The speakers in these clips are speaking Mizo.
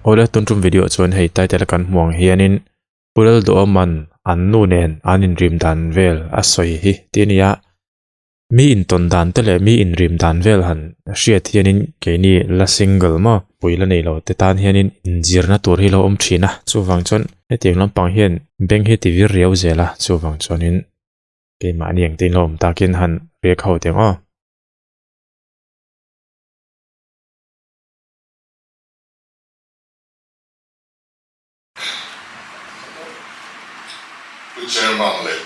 Awle tun tum video chuan hei title a kan hmuh ang hianin Pu Lalduhawma'n an nu nen an inrim dan vel a sawi hi tih a ni a. Mi intawn dan te leh mi inrim dan vel han hriat hianin keini la single maw pui la nei lo te tan hianin inzirna tur hi lo awm thin a, chuvang chuan hetiang lampang hian beng hi ti vir riau zel a, chuvang chuanin keimahni ang te in lo awm takin han riak ho teh ang aw. Pu Chairman leh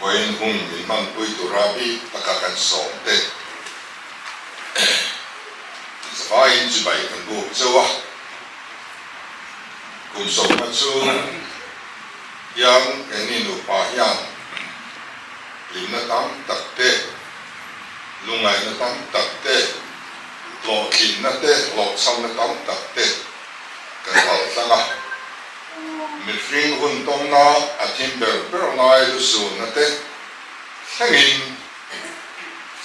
vawiin hun min hmanpui tura bik taka kan sawm te zavaiin chibai kan buk chauh a, kum sawmna chu hian keini nupa hian hlimna tam tak te, lungngaihna tam tak te, hlawhtlinna te, hlawhchhamna tam tak te kan hal tlang a. Mihring hun tawngna a thim ber ber lai lusunna te thlengin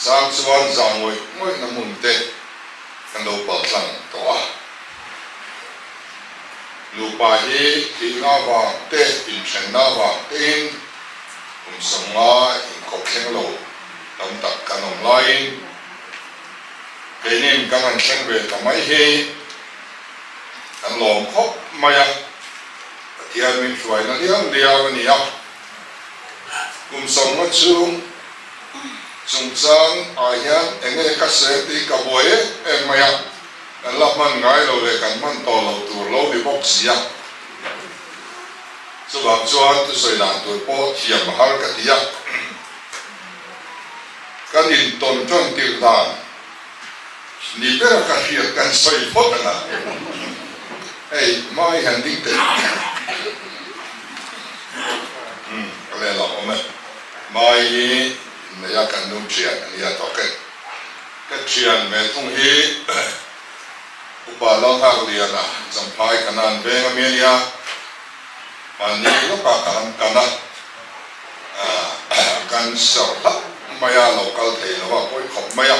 chang chuan zah ngawih ngawihna hmun te kan lo pal tlang tawh a. Nupa hi thihna vang te, inthenna vang tein kum 50 inkhawp thleng lo tam tak kan awm laiin keinin kan han thleng ve ta mai hi kan lawm khawp mai a, Pathian min hruaina liau liau a ni a. Kum 50 chhung chungchang ah hian eng nge ka sawi tih ka buai em em mai a, kan la hman ngai lo leh kan hman tawh loh tur lo ni bawk si a. Chuvang chuan thusawi dan tur pawh thiam a har ka ti a. Kan intawn tan tirh dan ni ber a ka hriat kan sawi phawt ang a, hei hmai han ding teh. Umm ka leh lam awm e. Hmai hi nei a kan nu thian a nia tawk e. Ka thian ve thung hi Upa Lalnghakliana Champhai Kanan veng a mi a nia. Mahni lawkah ka han kan a, kan ser hlauh mai a, lo kal thei lo a, pawi khawp mai a.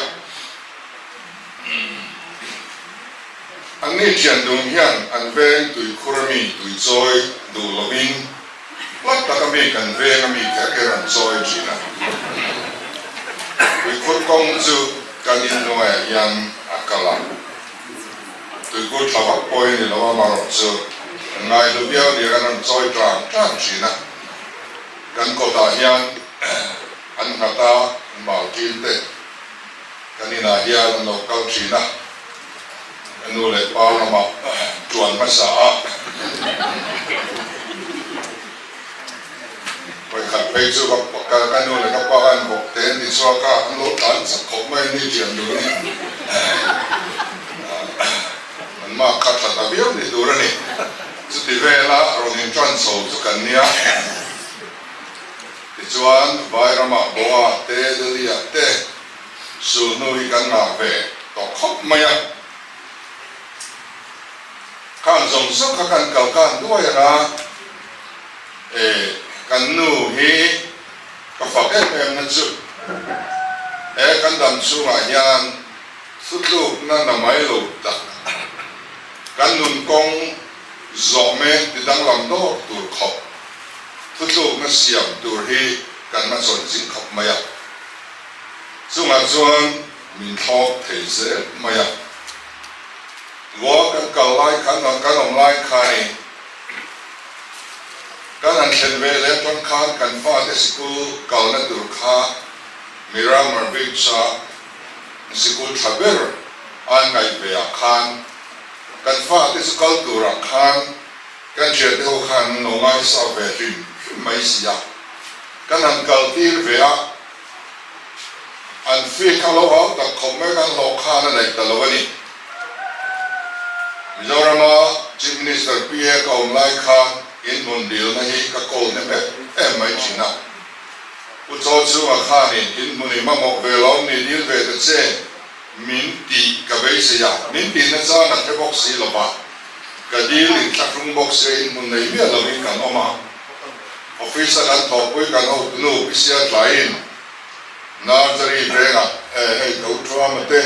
Anni thian dun hian an veng tuikhur a mi tui chawi duh lovin hlat taka mi kan veng a mi kher kher an chawi thin a. Tuikhur kawng chu kan inhnuaiah hian a kal a. Tuikhur tha vak pawh hi ni lo a, amaherawh chu kan ngaihlu viau nia kan rawn chawi tang tang thin a. Kan kawtah hian an nghat a, an mau ṭin te kan inah hian an lo kal thin a, ka nu leh pa lamah ṭuan hmasa a. Vawikhat phei chu ka ka nu leh ka pa khan bawk te an ti chhuak a, an lo tlan chak khawp mai a ni ṭian duh a ni. An mak kha ṭha ta viau ni tur a ni. Chuti vela rawn inṭan chho chu kan nia. Tichuan Vairamah Goa te Delhi-ah te sulhnu hi kan ngah ve tawh khawp mai a. Khan zawng zawng kha kan kal kan duai ang a, e kan nu hi ka fak em em na chu he kan dam chhungah hian thutlukna na mai lo tak kan nun kawng zawh mek ti danglam dawr tur khawp thutlukna siam tur hi kan hmachhawn zing khawp mai a, chungah chuan min thlawk thei zel mai a. Goa kan kal lai khan kan awm lai khanin kan han thlen ve leh atang khan kan fate sikul kalna tur kha Miramar Beach-a sikul tha ber an ngaih ve ah khan kan fate chu kal turah khan kan thiante ho khan an lo ngaisa ve hrim hrim mai si a, kan han kal tir ve a. An fee kha lo hau tak khawp mai kan hlawh khan a neih ta lo a ni. Mizorama Chief Minister PA ka awm lai khan inhmun dilna hi ka call hnem em em mai thin a. Pu Chaw chhunga khanin inhmun i mamawh ve lo ni dil ve ta che min tih ka beisei a, min tihna chang a hre bawk si lo va, ka dil inthlahrung bawk sia inhmun nei miah lovin kan awm a. Office a kan thawhpui kan hotunu Pisia tlaiin Nursery vengah eh hei ka u Thuama te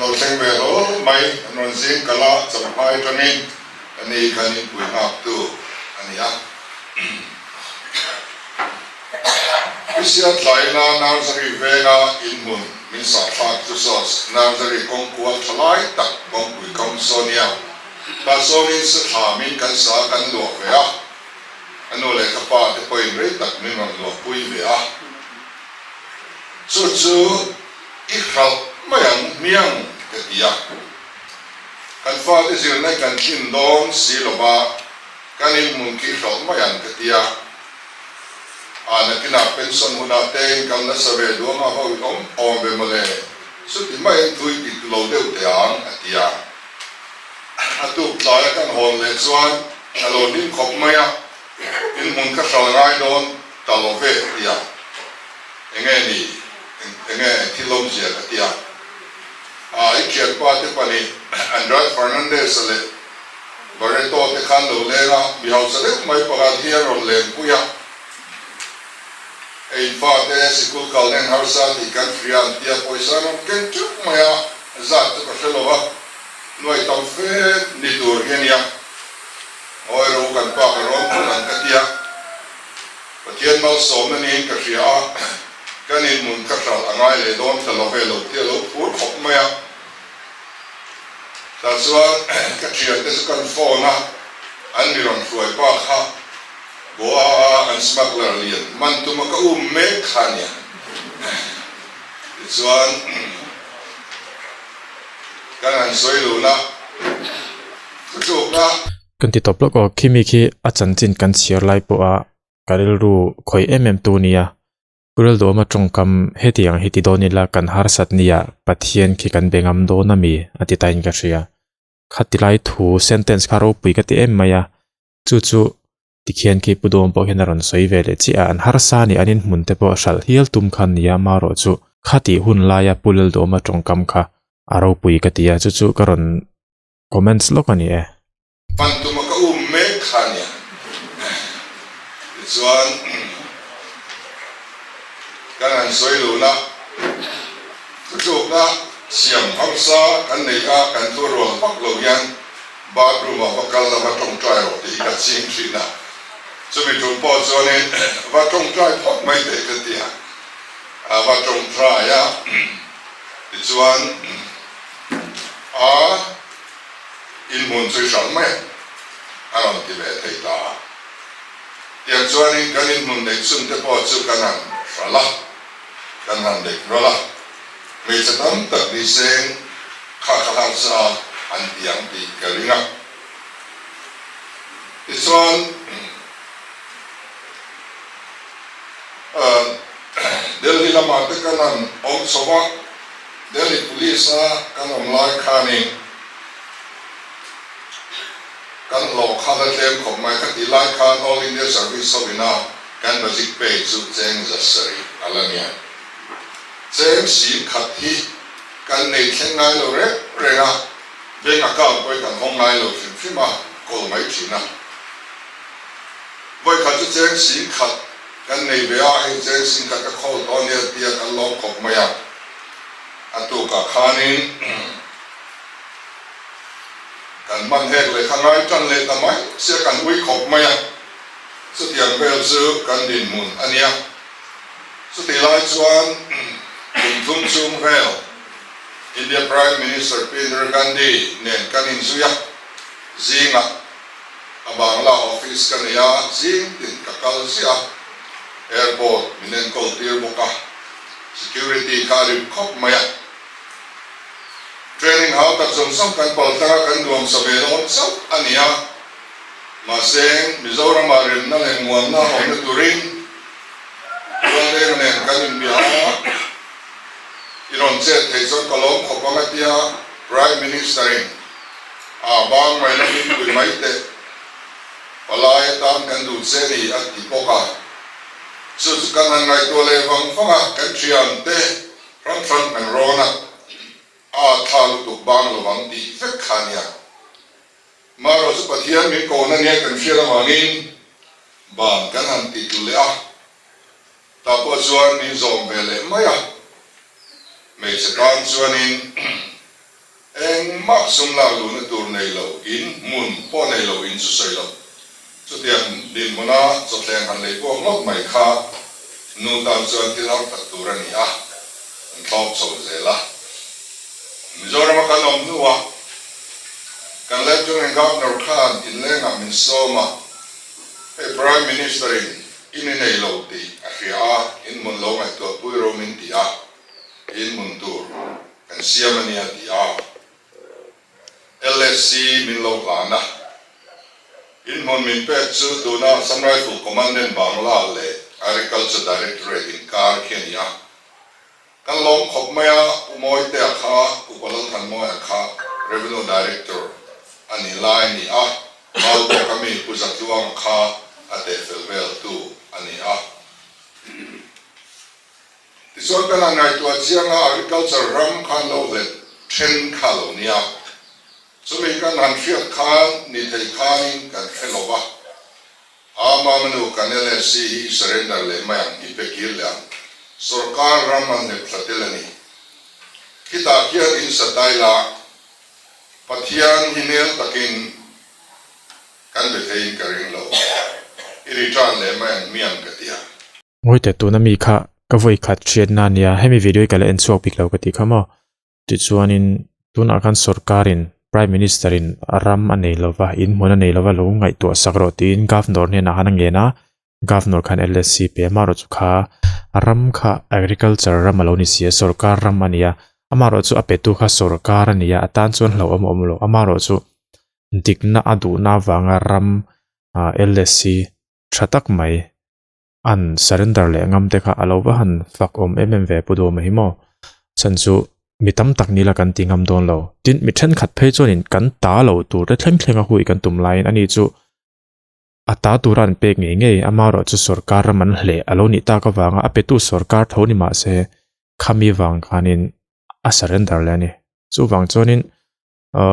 Lo thleng ve hlawl mai, an rawn zing kalh a, champhai atangin ka ni khan inpui nghaktu a ni a. Krisia tlaina Nursery venga inhmun min sahthlak chu saw Nursery kawngkual tha lai tak kawngpui kam saw nia, tah sawnin sathlamin kan sa kan luah ve a, ka nu leh ka pa te pawhin rei tak min rawn luahpui ve a. Chu chu i hralh mai ang hmiang ka ti a. Kan fate zirna kan tlin dawn si lova kan inhmun khi hralh mai ang ka ti a. A nakinah pension hunah te in kal nasa ve duang a ho i awm awm ve mawle, chuti maiin thui dik lo deuh teh ang a ti a. A tuk tlaia kan hawn leh chuan a lo hlim khawp mai a, inhmun ka hralh ngai dawn ta lo ve ka ti a. Enge ni, enge thil awmzia ka ti a. A i thianpa te pahnih Andrade Fernandes-a leh Barreto te khan lo leng a, mi hausa deuh mai pakhat hi a rawn lengpui a. Ein fate sikul kal nen harsa tih kan hria an tia pawisa an rawn ken teuh mai a, zat chu ka hre lo va, nuai tam fe ni tur hi a nia. Ngawi ro kan pa ka rawn phawt ang ka tia. Pathian malsawmna niin ka hria a, kan inhmun ka hralh a ngai leh dawn ta lo ve lo tih a lo phur khawp mai a. Tah chuan ka thiante chu kan phone a, an mi rawn hruai pa kha Goa a an smuggler lian man tuma ka um mek kha a nia. Tichuan kan han sawi luna thutlukna. Kan ti tawp lawk aw, khimi khi a chanchin kan chhiar lai pawha ka rilru khawih em em tu nia. Rilduama tawngkam hetiang hi ti dawn ila kan harsat nia Pathian khi kan be ngam dawn ami a ti tain ka hria. Khati lai thu sentence kha ropui ka ti em mai a, chu chu tikhian khi Pu Duhawm pawh hian a rawn sawi ve leh chiah a, an harsa nih an inhmun te pawh hralh hial tum kha nia marawh chu khati hun laia Pu Lalduhawma tawngkam kha a ropui ka ti a, chu chu ka rawn Comments lawk a ni e. Pan tuma ka um mek kha a nia. Tichuan kan han sawi luna thutlukna siam hausa kan nei a, kan thu rual vak lo hian bathroom ah va kal la va tawngtai rawh tih hi ka ching thin a. Chumi tum pawh chuanin va tawngtai phawt mai teh ka ti a, a va tawngtai a. Tichuan a inhmun chu i hralh mai a rawn ti ve thei ta a. Tiang chuanin kan inhmun neih chhun te pawh chu kan han hralh a, kan han neih rawlh a. Hmeichhe tam tak ni seng kha kha harsa an ti ang tih ka ring a. Tichuan Delhi lamah te kan han awm chho a, Delhi Police a kan awm lai khanin kan hlawh kha la tlem khawp mai. Khatih lai khan All India Service ho ina kan basic pay chu cheng 700 a la nia. Cheng sim khat hi kan nei thleng ngai lo reng reng a, bank account pawh hi kan hawng ngai lo hrim hrim a, kawl mai thin a. Vawikhat chu cheng sim khat Kan nei ve a, hei cheng sing khat ka khawl tawh ania tia kan lawm khawp mai a. A tukah khanin kan hman hek leh kha ngai tan leh ta mai sia kan ui khawp mai a. Chutiang vel chu kan dinhmun a nia. Chutih lai chuan kum thum chhung vel India Prime Minister Pi Indira Gandhi nen kan inzui a, zingah A Bangla office ka nei a, zing tin ka kal ziah a, airport min enkawl tir bawk a, security kha a rim khawp mai a. Training hau tak zawng zawng kan pal tlang a, kan nuamsa ve dawn chauh a ni a, mahse Mizoramah rimna leh muanna a awmna turin Rualdenga nen kan inbia a, i rawn chet thei chuan ka lawm khawp ang a tia Prime Minister-in A bang mai lamin pui mai teh, palai atan kan duh che ni a ti bawk a. Chu chu kan han ngaihtuah leh vang vang a, kan thian te hrang hrang kan rawn a, a thla lutuk bang lo vang tih vek kha a nia. Marawh chu Pathian min kohna nia kan hriat avangin ban kan han ti tlu leh a, tah pawh chuan min zawm ve leh mai a, hmeichhe tan chuanin. Engmah sum lak luhna tur nei lo, in hmun pawh nei lo, in chu sawi lo. Chutiang dinhmuna chawthleng han lei puak ngawt mai kha nu tan chuan thil har tak tur a ni a, an thlawp chho zel a. Mizorama kan awm hnuah kan Lieutenant Governor khan inlengah min sawm a, hei Prime Minister-in in i nei lo tih a hria a, in hmun lo ngaihtuah pui ro min ti a, in hmun tur kan siam a nia ti a. LSC min lo hlan a, inhmun min pek chu tuna Assam Rifle Commandant Bangla leh Agriculture Directorate inkar khi a ni a. Kan lawm khawp mai a, Pu Mawitea kha Upa Lalthanmawia kha Revenue Director a ni lai a ni a, Maubawka mi Pu Zatluanga kha a tehfel veltu a ni a. Tichuan kan han ngaihtuah chiang a, agriculture ram khan lo hlep then kha lo nia. Chumi kan han hriat khan ni thei khanin kan hre lo va. A Mamanu kan LSC hi i surrender leh mai ang, i pe kir leh ang. Sorkar ram an hlep thla tel a ni. Khitah khian in sa tai la, Pathian hi nel takin kan be theiin ka ring lo. I return leh mai ang hmiang ka ti a. Ngawite tuna mi kha ka vawi khat hriatna a nia, hemi video hi ka la en chhuak bik lo ka tih kha maw? Tichuanin tunah khan sorkarin Prime Minister in ram a nei lova, in hmun a nei lova lo ngaihtuah sak rawh tiin Governor hnenah khan a ngen a, Governor khan LSC pe a, amaherawhchu kha ram kha agriculture ram a lo ni si a, sorkar ram a ni a, amaherawhchu a petu kha sorkar a ni a, a tan chuan hlauhawm a awm lo, amaherawhchu dikna a duhna avanga ram ah LSC tha tak mai. An surrender leh ngam te kha a lo va han fak awm em em ve Pu Duhawma hi maw? Chhan chu mi tam tak nila kan ti ngam dawn lo. Tin, mi thenkhat phei chuanin kan ta lo tur te thleng thleng a hui kan tum laiin ani chu a ta tura an pek ngei ngei amaherawh chu sorkar ram an hleh a lo nih tak avanga a petu sorkar tho ni mah se khami vang khanin a surrender leh a ni. Chuvang chuanin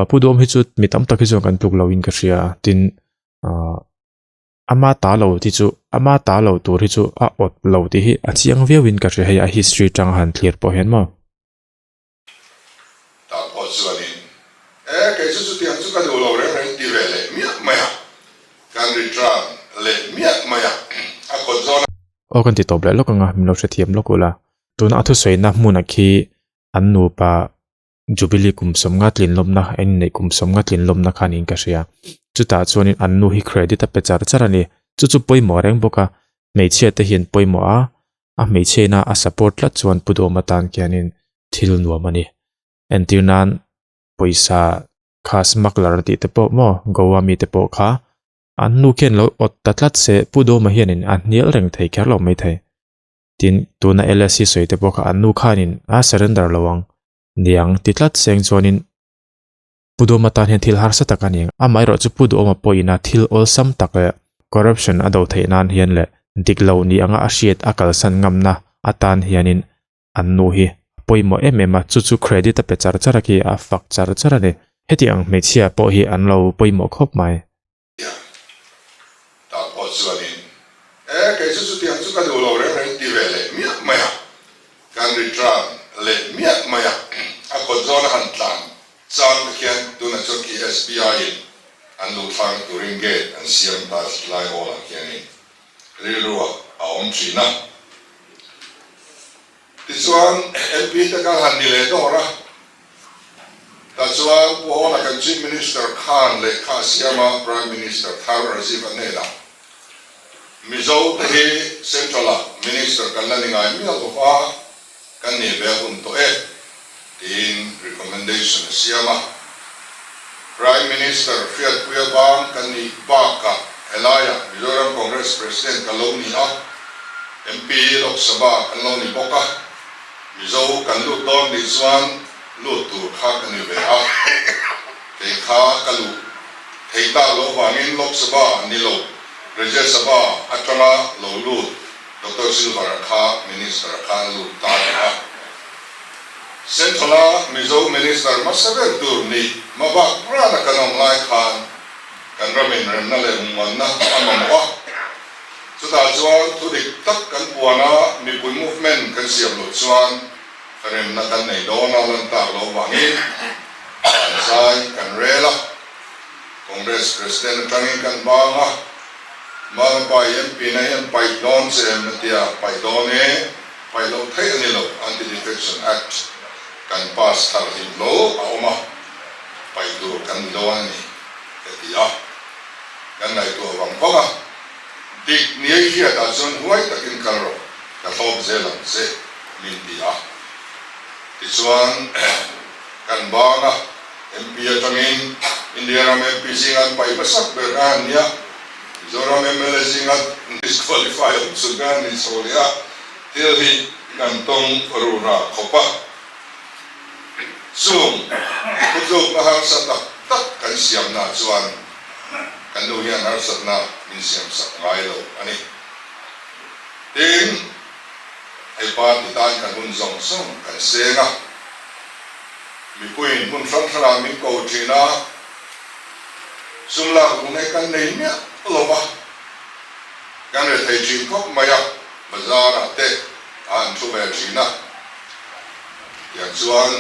Pu Duhawm hi chu mi tam tak hi chuan kan tluk loin ka hria. Tin, Ama ta lo ti chu ama ta lo tur hi chu a awt lo tih hi a chiang viau in ka hria hei a history tang han thlir pawh hian maw. Tah pawh chuanin e kei chu chutiang chu ka duh lo reng reng ti ve leh miah mai a, kan return leh miah mai a, a kawt zawn a. Aw kan ti tawp leh lawk anga min lo hrethiam lawk ula, tuna a thusawiina hmunah khi an nupa Jubilee kum sawmnga tlinlawmna a inneih kum sawmnga tlinlawmna kha niin ka hria. Chutah chuanin an nu hi credit a pe char char a ni. Chu chu pawimawh reng bawk a, hmeichhia te hian pawimawh a, a hmeichhia ina a support tlat chuan Pu Duhawm atan khianin thil nuam a ni. Entir nan pawisa kha smuggler tih te pawh maw Goa mi te pawh kha an nu khian lo awt ta tlat se Pu Duhawma hianin a hnial reng thei kher lo maithei. Tin, tuna LSC sawi te pawh kha an nu khanin a surrender lo ang. Niang ti tlat seng chuanin Pu Duhawma tan hian thil harsa tak a ni. Amaherawh chu Pu Duhawma pawhin a thil awlsam tak leh corruption a do theih nan hian leh dik lo ni anga a hriat a kalsan ngamna atan hianin an nu hi a pawimawh em em a, chu chu credit a pe char char a khi a fak char char a ni. Heti ang hmeichhia pawh hi an lo pawimawh khawp mai. Nia, tah pawh chuanin e kei chu chutiang chu ka duh lo reng reng ti ve leh miah mai a, kan return leh miah mai a, a kawt zawn a han tlan chang te khian tunah chuan khi SBI in an luh thlakna turin gate an siam ta lai hall ah khianin rilru ah a awm thin a. Tichuan MP te kan han ni leh dawr a. Tah chuan Pu Hawla kan Chief Minister khan lehkha a siam a, Prime Minister thar Rajiv a hnenah, Mizo te hi Central ah Minister kan la ni ngai mial lo va, kan nih ve a hun tawh e, tiin recommendation a siam a. Prime Minister Hriatpuia bang kan nih bakah helaiah Mizoram Congress President ka lo ni a, MP Lok Sabha kan lo ni bawk a. Mizo kan lut dawn nih chuan lut tur kha ka ni ve a, kei kha ka luh thei tak loh vangin Lok Sabha ni lo Rajya Sabha atanga lo lut Doctor Silver-a kha Minister a khan lut ta ni a. Central-a Mizo Minister hmasa ber tur nih hmabak rana kan awm lai khan kan ramin remna leh hungmanna a mamawh a. Chutah chuan thu dik tak kan puan a, mipui movement kan siam loh chuan remna kan nei dawn a lan tak loh vangin Kan zai kan rel a, Congress President atangin kan bang a, Mama pa i MP na hian paih dawn che em a tia, paih dawn e, paih loh theih a ni lo, Anti-Defection Act kan pass thar hlim lo a awm a, paih tur kan ni dawn a ni ka ti a, kan ngaihtuah vang vang a, dik niai hriatah chuan huai takin kal rawh, ka thlawp zel ang che min ti a, tichuan kan bang a, MP atangin India ram MP zinga an paih hmasak ber kha an nia, Mizoram mla zinga disqualify awm chhun kha an ni chho leh a, thil hi kan tawng rura khawp a. Chung thutlukna harsa tak tak kan siamna chuan kan nu hian harsatna min siamsak ngai lo a ni. Tin, hei party tan kan hun zawng zawng kan seng a. Mipuiin hmun hrang hrangah min ko thin a, sum lak duhna hi kan nei miah lo va, kan re thei thin khawp mai a, bazar ah te a han thu ve thin a, tiang chuan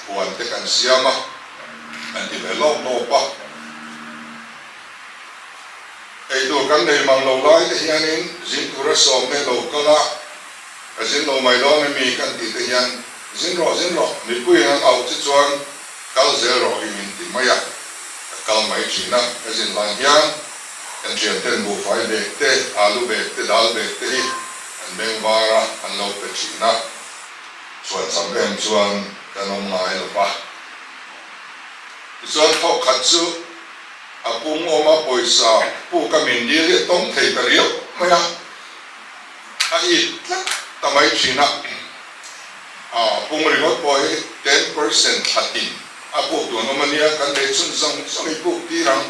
huan te kan siam a, kan ti ve lawp lawp a. Eitur kan nei mang lo lai te hianin zin tura sawmna hi lo kal a, ka zin lo mai dawn emi kan tih te hian zin rawh zin rawh mipuiin an auh che chuan kal zel rawh hi min ti mai a, ka kal mai thin a, ka zin lai hian kan thian ten buhfai bag te, alu bag te, dal bag te hi an beng var a, an lo pe thin a, chhuan cham em chuan kan awm ngai lo va. Tichuan thawk khat chu a pung awm a pawisa puk a min dil hi a tawng thei ta riau mai a, a it tlat ta mai thin a, a pung ringawt pawh hi 10% thla tin a puk tun awm a nia, kan nei chhun zawng zawng i puk tir ang,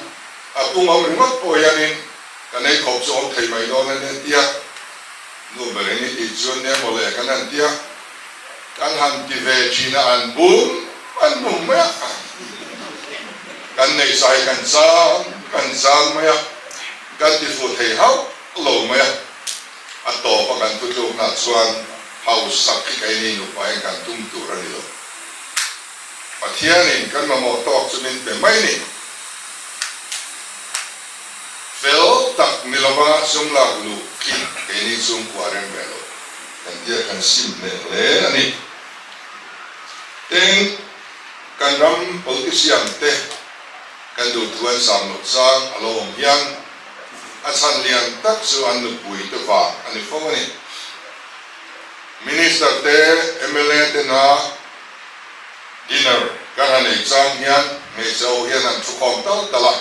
a pung awm ringawt pawh hianin kan ei khawp chu awm thei mai dawn a nia tia nu ber eng i tih chuan nia mawle kan han tia. Kan han ti ve thin a, an bum an bum mai a, kan neih zai kan zam kan zam mai a, kan ti fuh thei hauh lo mai a, a tawp a kan thutlukna chuan hausak hi keini nupain kan tum tur a ni lo. Pathianin kan mamawh tawk chu min pe mai ni. Fel tak ni lova sum lak luh khi keini chhungkua rem ve lo. Kan tia kan sim hneh hle a ni. Tin, kan ram politician te kan duhthu an zam loh chang a lo awm hian a chhan lian tak chu an nupui te vang a ni fo a ni. Minister te, mla te na dinner kan han ei chang hian hmeichhe ho hian an thukhawm tal tal a,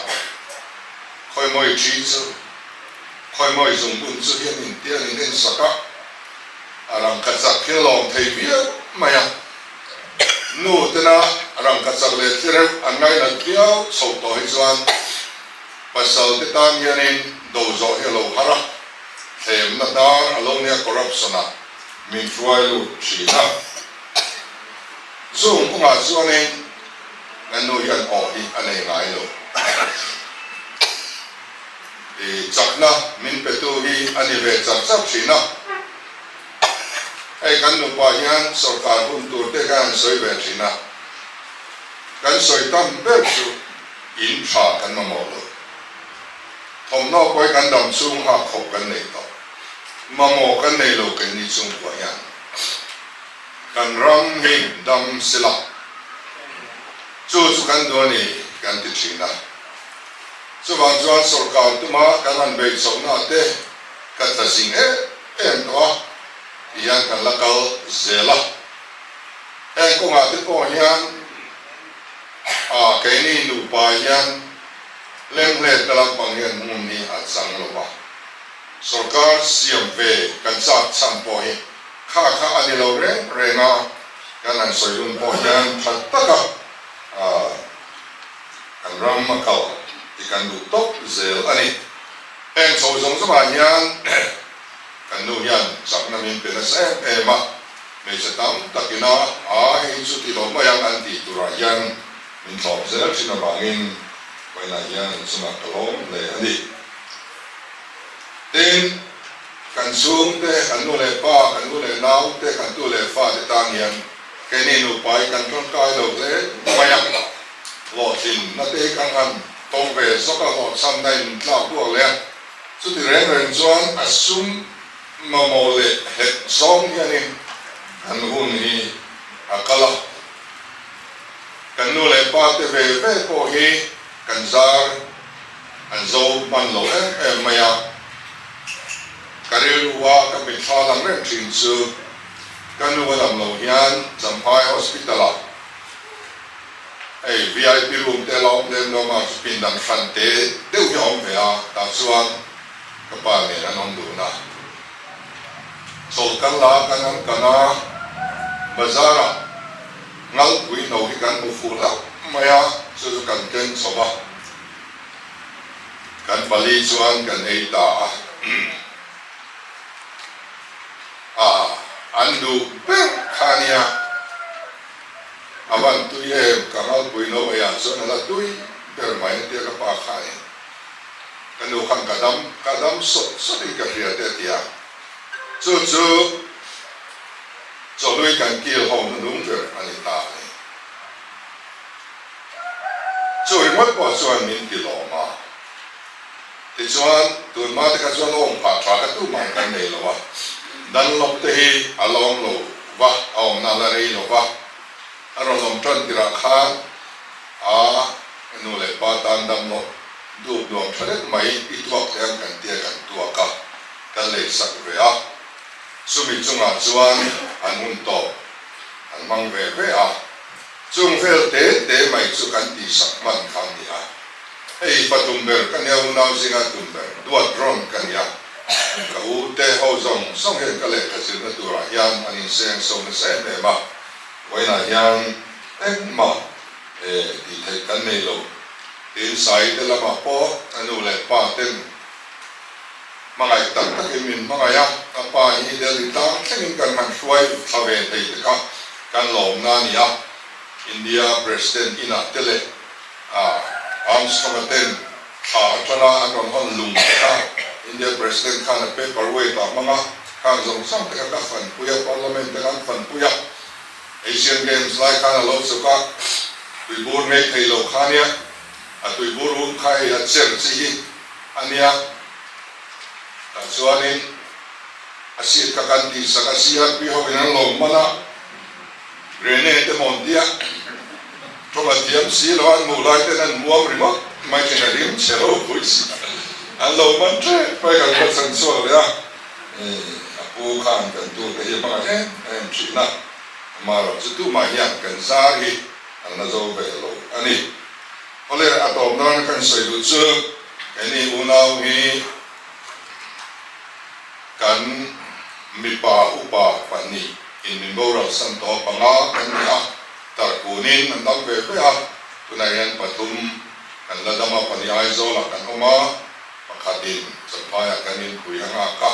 khawimawi thi chu Khawimawi zungbun chu hian inti an in ensak a, a rangkachak hi a lawm thei viau mai a. Nu tena rangkachak leh thli reuh an ngainat viau chho tawh hi chuan pasal te tan hianin do zawh hi a lo har a, thlemna hnar a lo nia corruption ah min hruai lut thin a. Chung kawngah chuanin kan nu hian aw hi a nei ngai lo. I chakna min petu hi a ni ve char char thin a. Hei kan nupa hian sorkar hun tur te khan an sawi ve thin a. Kan sawi tam ber chu in tha kan mamawh lo. Thawmhnaw pawh hi kan dam chhung hak khawp kan nei tawh. Mamawh kan nei lo keini chhungkua hian. Kan ram hi dam sila. Chu chu kan duh a ni kan ti thin a. Chuvang chuan sorkar tuma kan han beih chhohna te ka tla zing em em tawh a, ti hian kan la kal zel a. Heng kawngah te pawh hian a keini nupa hian lemhletna lampang hian hmun hi a chang lo va. Sorkar siam ve kan chak chhan pawh hi kha kha a ni lo reng reng a, kan han sawi dun pawh hian tha taka a. Kan ram a kal tih kan duh tawp zel a ni. Heng chho zawng zawngah hian kan nu hian chakna min pe nasa em em a, hmeichhe tam takina a hei chu ti lo mai ang an tih turah hian min thlawp zel thin avangin vawiinah hian an chungah ka lawm hle a ni. Tin, kan chhungte, kan nu leh pa, kan u leh naute, kan tu leh fate tan hian keini nupa hi kan tangkai lo hle mai a. Hlawhtlinna te hi kan han tawng ve zawk a, hlawhchhamna in tlak buak leh a, chuti reng reng chuan a sum mamawh leh het zawng hianin kan hun hi a kal a. Kan nu leh pa te ve ve pawh hi kan zar an zo hman lo em em mai a. Ka rilru a ka mitthla lang reng thin chu ka nu a dam lo hian Champhai Hospital ah hei vip room te la awm lem lo a chu pindan hran te deuh hi a awm ve a tah chuan ka pa nen an awm dun a. Chawlh kan la a kan an kan a bazar ah Ngalpui no hi kan hmu fuh hlauh mai a, chu chu kan ken chho a, kan pali chuan kan ei ta a. A, an duh ber kha a nia, a van tui em, ka ngalpui no eiah chuan a la tui ber mai a tia ka pa kha a ni. Ka nu khan ka dam, ka dam sawt sawtin ka hria te a ti a, chu chu. Chawhlui kan kil ho hnuhnung ber a ni ta a ni. Chu ringawt pawh chuan min ti lawm a. Tichuan, tunhma te kha chuan awm phah tha kha tumah kan nei lo a. Dunlop te hi a la awm lo va, a awmna a la rei lo va. A rawn awm tan tirah khan a nu leh pa tan damloh dup nuam tha deuh mai i tuak thei ang kan tia kan tuak a, kan leisak ve a. Chumi chungah chuan an hun tawp an hmang ve ve a, chung vel te te mai chu kan tihsak hman kha a ni a. Hei fa tum ber ka nia, unau zinga tum ber, duat rawn ka ni a. Ka u te ho zawng zawng hian ka lehkha zirna turah hian an inseng so nasa em em a, vawiinah hian engmah tih theih kan nei lo. Tin, Sai te lamah pawh a nu leh pa ten Hmangaih tak takin min hmangaih a, ka pa hi Delhi tlang thlengin kan han hruai thla ve thei te kha kan lawmna a ni a. India President inah te leh Armstrong-a ten thla atanga an rawn hawn lung te kha India President khan a paper weight ah hmang a, khang zawng zawng te kha ka fanpui a, Parliament te khan fanpui a. Asian Games lai khan a lo chuk a, tuibur ngei thei lo kha nia, a tuibur um kha hei a cher chi hi a nia. Tah chuanin a seat kha kan tihsak a, CRP hovin an lo hman a, Rene te maw an tia, tawng a thiam si lo a, an hmuh lai ten an muam ringawt mai thin a rim chhe ropui si an lo man tep mai kan va chhan chhuak leh a, a pu khan kan tu te hi a hmangah em em thin a, amaherawh chu tumah hian kan zar hi an la zo ve lo a ni. Awle a tawp nan kan sawi duh chu keini unau hi kan mipa upa pahnih in min boral san tawh panga kan ni a, tarkunin an dam ve ve a, tunah hian pathum kan la dam a, pahnih Aizawlah kan awm a, pakhatin Champhaiah kan inpui a nghak a.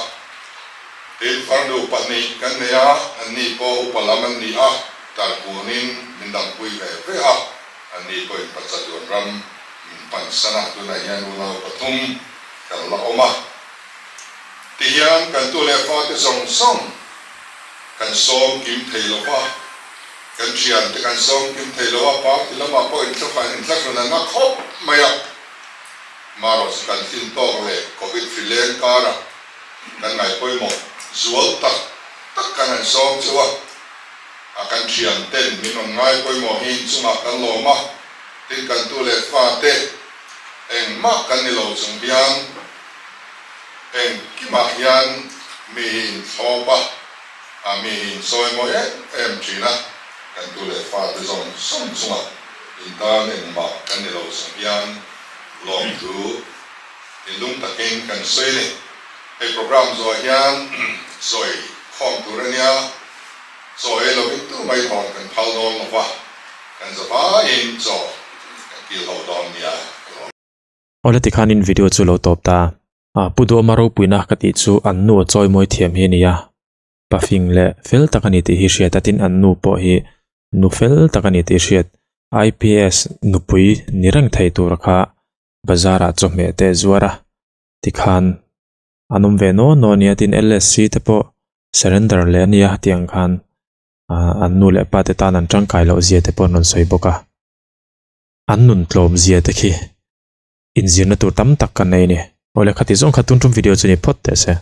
Tin, farnu pahnih kan nei a, anni pawh upa lam an ni a, tarkunin min dampui ve ve a. Anni pawhin Pachatuan ram min pansan a, tunah hian unau pathum kan la awm a. Tihian kan tu leh fate zawng zawng kan sawm kim thei lo va, kan thiante kan sawm kim thei lo a, party lamah pawh inthlafan inthlahrun an la khawp mai a. Marawh chu kan fin tawk leh Covid hri leng karah kan ngaihpawimawh zual tak tak kan han sawm cheu a. A kan thian ten min rawn ngai pawimawh hi inchungah kan lawm a, tin kan tu leh fa te engmah kan ni lo chung hian engkimah hian mi hi inthlawp a, a mi hi insawi mawi em em thin a, kan tu leh fa te zawng zawng chungah intan engmah kan ni lo chung hian lawmthu thinlung takin kan sawi a ni. Hei program zawh hian sawi khawm tur a nia. Chaw ei lovin tu mai hawn kan phal dawn lo va, kan za vaiin chaw kan kil ho dawn nia ka lawm. Awle tikhanin video chu lo tawp ta. Pu Duama ropuina ka tih chu an nu a chawi mawi thiam hi a ni a, pafing leh fel tak a ni tih hi hriat a, tin an nu pawh hi nu fel tak a ni tih hriat, IPS nupui ni reng thei tur kha bazar ah chawhmeh te a zuar a tikhan an awm ve nawn nawn a nia tin LSC te pawh surrender leh a nia tiang khan ah an nu leh pa te tan an tangkai loh zia te pawh an rawn sawi bawk a. An nun tlawm zia te khi inzirna tur tam tak kan nei a ni. Awle khati zawng kha tun tum video chu ni phawt teh se.